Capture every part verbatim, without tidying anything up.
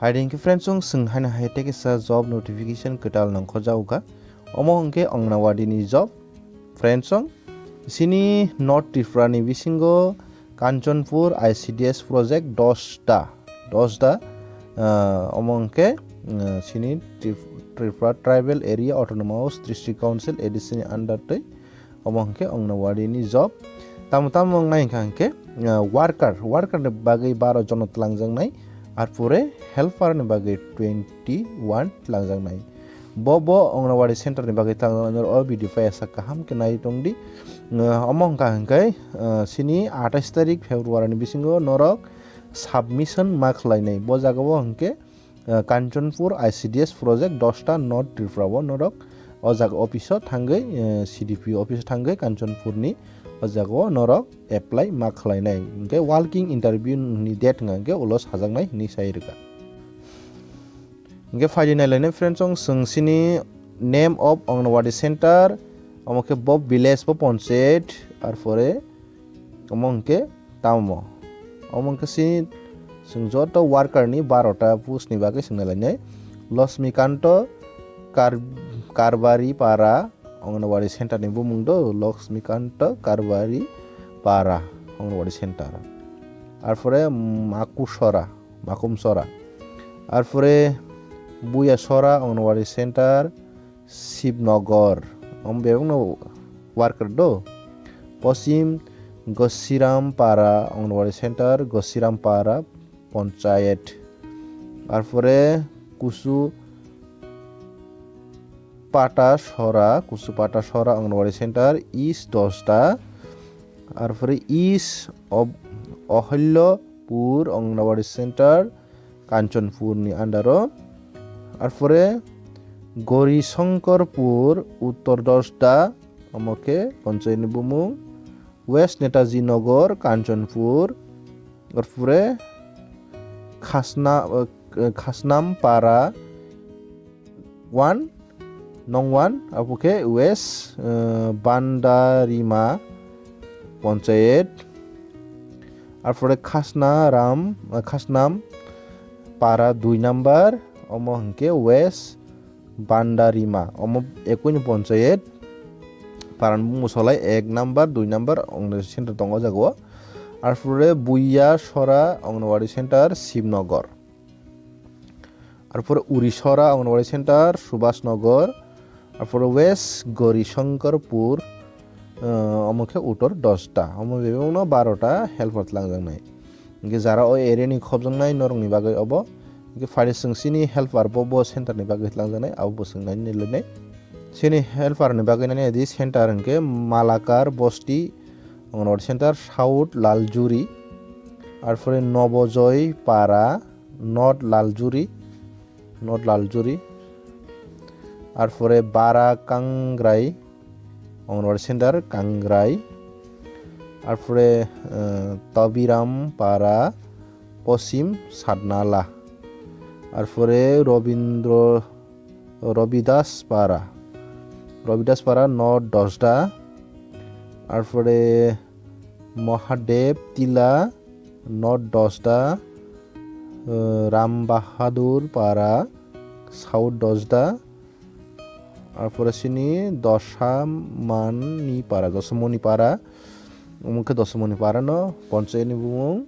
Phaidi hwnkhe friends, chwng haino hai tei kisa job notification kwtal nangkhojago kha. Omo hwnkhe Anganwadi ni job. Friends, chini North Tripura ni bisingo Kanchanpur I C D S project dos ta, dos ta, ah, omo hwnkhe, ah, chini Trip-, Tripura Tribal Area Autonomous District Council, A D C ni under twi. Omo hwnkhe Anganwadi ni job. Tamo tamo wngnai hwnkha hwnkhe, ah, worker, worker ni bagwi baro jono twlangjaknai, arpore helper ni bagwi twenty one twlangjaknai. Bo, bo Anganwadi center ni bagwi twlangjaknai, o video paisa kaham khe nai tongdi. Ah, omo hwnkha hwnkhe, ah, chini atais tarik February ni bisingo norok submission ma khlainai. Bo jagao hwnkhe, ah, Kanchanpur I C D S project dos ta North Tripura o norok o jaga office o thangwi, ah, C D P O office o thangwi Kanchanpur ni o jaga o norok apply ma khlainai. Hwnkhe walking interview ni date hwnkha hwnkhe ulo sajaknai hinwi sai rwkha. Hwnkhe phaidi nailainai friends, chwng chini name of Anganwadi center, omo khe bo village bo ponchayat, arpore omo hwnkhe tamo. Omo hwnkhe si chwng joto worker ni baro ta post ni bagwi swng nailainai. Laxmikanto Kar-, Karbari Para Anganwadi center ni bumung do, Laxmikanto Karbari Para Anganwadi center. Arpore Makusora, Makumsora. Arpore Buyasora Anganwadi center, Shibnogor. Omo bebakno worker do. Posim Gosiram Para Anganwadi center, Gosiram Para Ponchayat. Arpore Kusu Pata Sora, Kusu Pata Sora Anganwadi center, East dos ta. Arpore East Ob-, Oholyopur Anganwadi center, Kanchanpur ni under o. Arpore Gorishankarpur Uttor dos ta, omo khe ponchayat ni bumung. West Netaji Nagar, Kanchanpur. Arpore Khasna-, eh, Khasnam Para one, nong one, abo khe West, eh, Bandarima Ponchayat. Arpore Khasna Ram, eh, Khasnam Para dui number, omo hwnkhe West Bandarima, omo ekui ni ponchayat. Paran bumung solai ek number, dui number, ong center tongo o jaga o. Arpore Buya Sora Anganwadi center, Shibnogor. Arpore Uri Sora Anganwadi center, Subhas Nagar. Arpore West Gorishankarpur, ah, omo khe Uttor dos ta. Omo bebakno baro ta helper twlangjaknai. Hwnkhe jara o area ni khobjaknai norokni bagwi obo. Hwnkhe phaidi chwng chini helper bo, bo center ni bagwi twlangjaknai, abo bo chwng nai nai lainai. Chini helper ni bagwi nani adi center hwnkhe Malakar Bosti, Anganwadi center, South Laljuri. Arpore Nobojoy Para, North Laljuri, North Laljuri. Arpore Bara Kangrai, Anganwadi center Kangrai. Arpore, eh, Tabiram Para, Posim Satnala. Arpore Robindro, Robidas Para, Robidas Para, North dos ta. Arpore Mahadev Tila, North dos ta, eh, Ram Bahadur Para, South dos ta, arpore chini Dosamani Para, Dosamoni Para, omo khe Dosamoni Para no ponchayat ni bumung,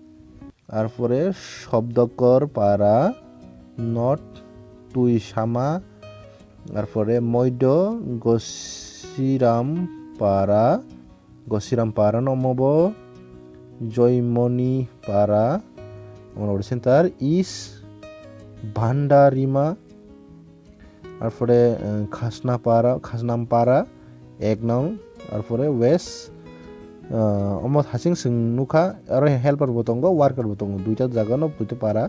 arpore Sobdokor Para, North Tuisama, arpore Moido Gosiram Para, Gosiram Para no omo bo Joymoni Para, Anganwadi center East Bhandarima, arpore, eh, Khasna Para, Khasnam Para, ek nong, arpore West, eh, omo hasing chwng nukha, aro helper bo tongo, worker bo tongo, duita jaga no, duita para.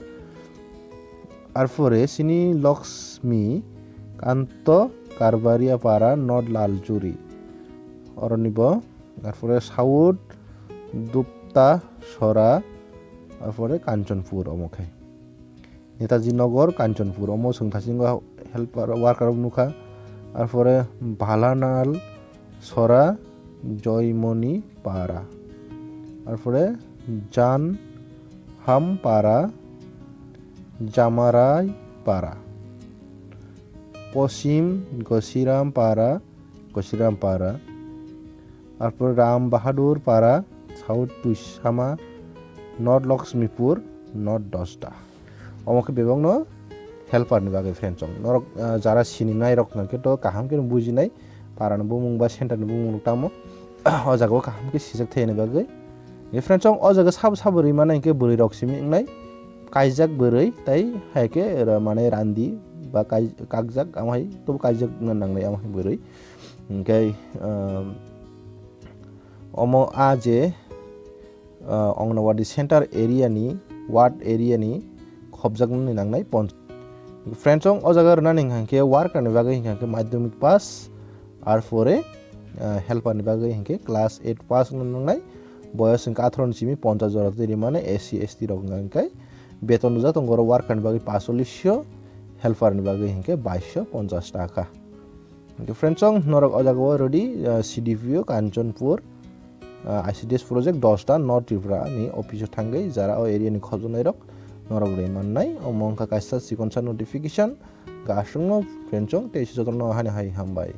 Arpore chini Laxmi Kanto Karbaria Para, North Laljuri. Oroni bo, arpore South Dupta Sora, arpore Kanchanpur omo khe. Netaji Nagar, Kanchanpur omo chwng thasingo helper, worker rok nukha. Arpore Bhalanal Sora, Joymoni Para. Arpore Jan Ham Para, Jamarai Para, Posim Gosiram Para, Gosiram Para, arpor Ram Bahadur Para, South Tuisama, North Lakshmipur, North Dosda. Omo khe bebakno helper ni bagwi friend chong. Norok, ah, jara sininai rok hwnkhe to kaham khe bujinai, para ni bumung ba center ni bumung rok tamo. O jaga o kaham khe sijak thai ni bagwi. Ye friend chong o jaga sabo sabo rwi mano hinkhe bwrwi rok simi wngnai. Kaijak bwrwi tai hai khe ra-, mane randi ba kai-, kakjak amo hai tobo kaijak wngna nangnai amo hai bwrwi. Hinkhe, um, omo a je, uh, Anganwadi center area ni, ward area ni khopjaknani nangnai pon-, friend chong o jaga rwnani hwnkha khe worker ni bagwi hwnkha khe madhyamik pass, ar pore, uh, helper ni bagwi hwnkhe class eight pass wngna nangnai, boyos hwnkha atharo ni simi ponchash jora twi rimani S C S T rok hwnkha khe beton rijak tongo oro worker ni bagwi pasollisho, helper ni bagwi hwnkhe baisho ponchash taka. Hwnkhe friend chong norok o jaga o rwdi, uh, C D P O Kanchanpur, uh, I C D S project Dosda North Tripura ni office o thangwi jara o area ni khobjaknai rok norok rwi mannai. Omo wngkha kaisa chikonsa notification. Gasungno friend chong tei jotono hani hai hambai.